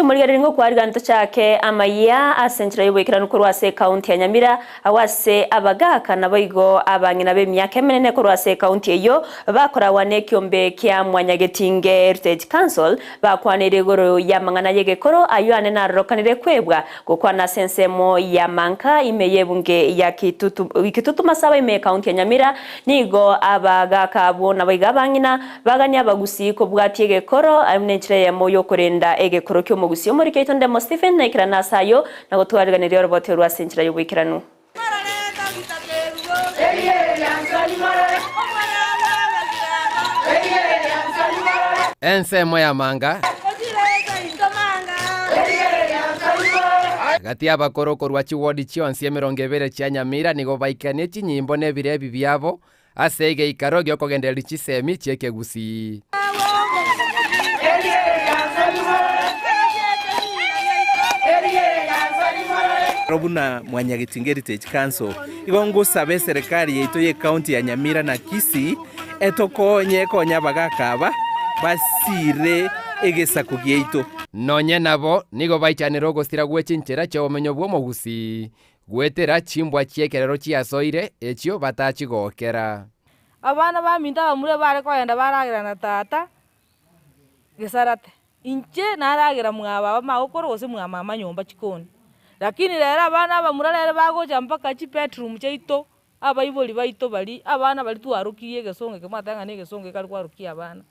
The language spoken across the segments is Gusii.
Omwancho omorigereria ngokwarigani tochake amayia ase enchera y'oboikeranu korwa ase ekaunti ya Nyamira, agwo ase abagaaka naboigo abang'ina b'emiaka emenene korwa ase ekaunti eyio bakoragwa nekiombe kia Mwanyagetinge Heritage Council bakwaneire igoro y'amang'ana y'egekoro ayio ane narorekanire kwebwa gokwana ase ensemo ya Manka ime y'ebunge ya Kitutu Kitutu Masaba ime y'ekaunti ya Nyamira. Nigo abagaaka abwo naboigo abang'ina bagania abagusii kobwatia egekoro, ayio nenchera eyemo y'okorenda egekoro ki'omogusii. Omoriki oito Ndemo Stephen naikerane ase ayio na gotwariganeria oroboti orwo ase enchera y'oboikeranu. Ensemo y'amanga. Gati y'abakoro korwa chiwodi chionsi 20 chia Nyamira nigo baikanie chinyimbo na ebirebi biabo ase egeikaro gi'okogendereria chisemi chi'ekegusii. Buna Mwanyagetinga Heritage Council, igo ngosaba eserekari yaito ye county ya Nyamira na Kisii etokonye ekonye abagaka aba basire egesaku giaito. Nonye nabo nigo baichanire ogosira gwe chinchera chi'obomenyo bw'omogusii, goetera chimbwa chi'ekerero chiasoire, echio batachigokera. Abana baminto abamura bare kogenda baragera na tata gesarate, inche naragera mwa baba magokoro gose mwa mama nyomba chikoni. Lakini rero abana abamura rero bagocha mpaka chibedroom chiaito, abaibori baito baria, abana baria twarokirie egesongo eke mwateba ng'a na egesongo ekare kwarokia abana.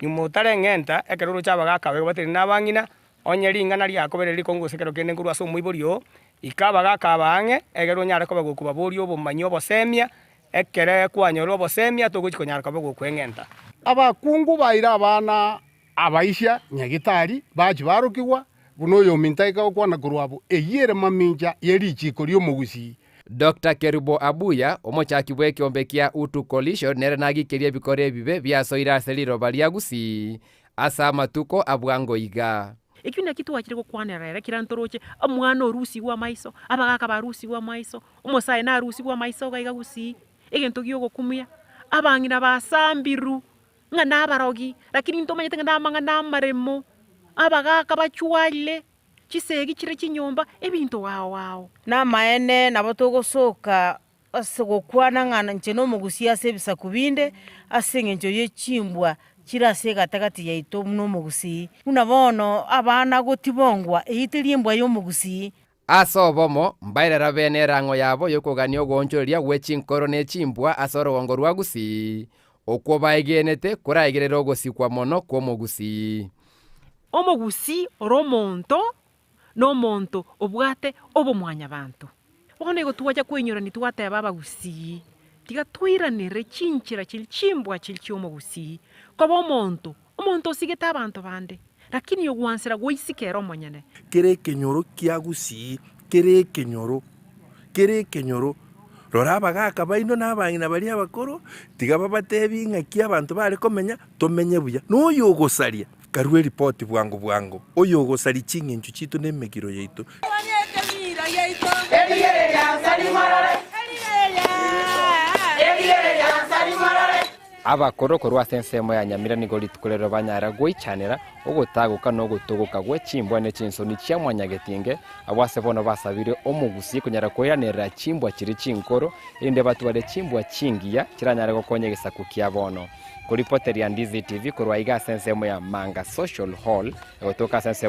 Nyuma otareng'enta, ekero oroche abagaaka baye baterire nabang'ina, onye ring'ana riakobere rikongu gose ekero kende nkorwa ase omoibori oo, ika abagaaka aba ang'e, egere onyare koba gokobaboria obomanyi obosemia, ekere kwanyorire obosemia togochi konyara koba gokweng'enta. Abakungu baire abana abaisia nyagetari, bachia barokigwa, buna oyominto aika gokwana korwa abwo, Eyio ere mamincha ye richiiko ri'omogusii. Doctor Kerubo Abuya, omochaki bw'ekeombe kia Utu Coalition nere nagikerie ebikoro ebibe biasoire ase riroba ria Gusii ase amatuko a bwango iga. Ekio nakio twachire gokwanera rero ekero ntoroche omwana orusigwe amaiso, abagaka barusigwe amaiso, omosae narusigwe amaiso iga iga gusii, egento giogokumia, abang'ina basambiru ng'a nabarogi, lakini ntomanyete ng'a namang'ana amaremo, abagaka bachwarire. Chisegi chire chinyomba, ebinto ao ao. Namaene nabo togosoka ase gokwana ng'a inche nomogusia ase ebisaku binde, ase engencho ye chimbwa chire ase egatagati yaito buna omogusii. Buna bono abana gotibongwa, eyio teri embwa y'omogusii. Ase obomo, mbairera bene erang'o yabo y'okogania ogoonchoreria gwe chinkoro ne chimbwa ase orogongo rwa Gusii, okwo baegenete koraegerere ogosikwa mono kw'omogusii. Omogusii ore omonto nomonto obwate obomwanyabanto. Bono igo twacha koinyorania twateba abagusii, tiga toiranere chinchera chiria chimbwa chiria chi'omogusii, koba omonto, omonto osigete abanto bande, lakini ogwansera goisika ere omonyene. Kera ekenyoro kia Gusii, kera ekenyoro, kera ekenyoro, rora abagaka baino na abang'ina baria abakoro, tiga babatebi ng'aki abanto bare komenya, tomenye buya. Na oyo ogosaria, karue eripoti bwango bwango, oyo ogosaria ching'encho chiaito na emegiro yaito. Abakoro korwa ase ensemo ya Nyamira nigo rituko rero banyara goichanera ogotagoka na ogotogoka gwe chimbwa ne chinsoni chia Mwanyagetinge, abwo ase bono basabire omogusii konyara koiranerera chimbwa chiria chinkoro, erinde batware chimbwa chingiya chiranyare gokonya egesaku kia bono. Koripoteria Ndizi TV korwa aiga ase ensemo ya Manga Social Hall egotoka ase ensemo.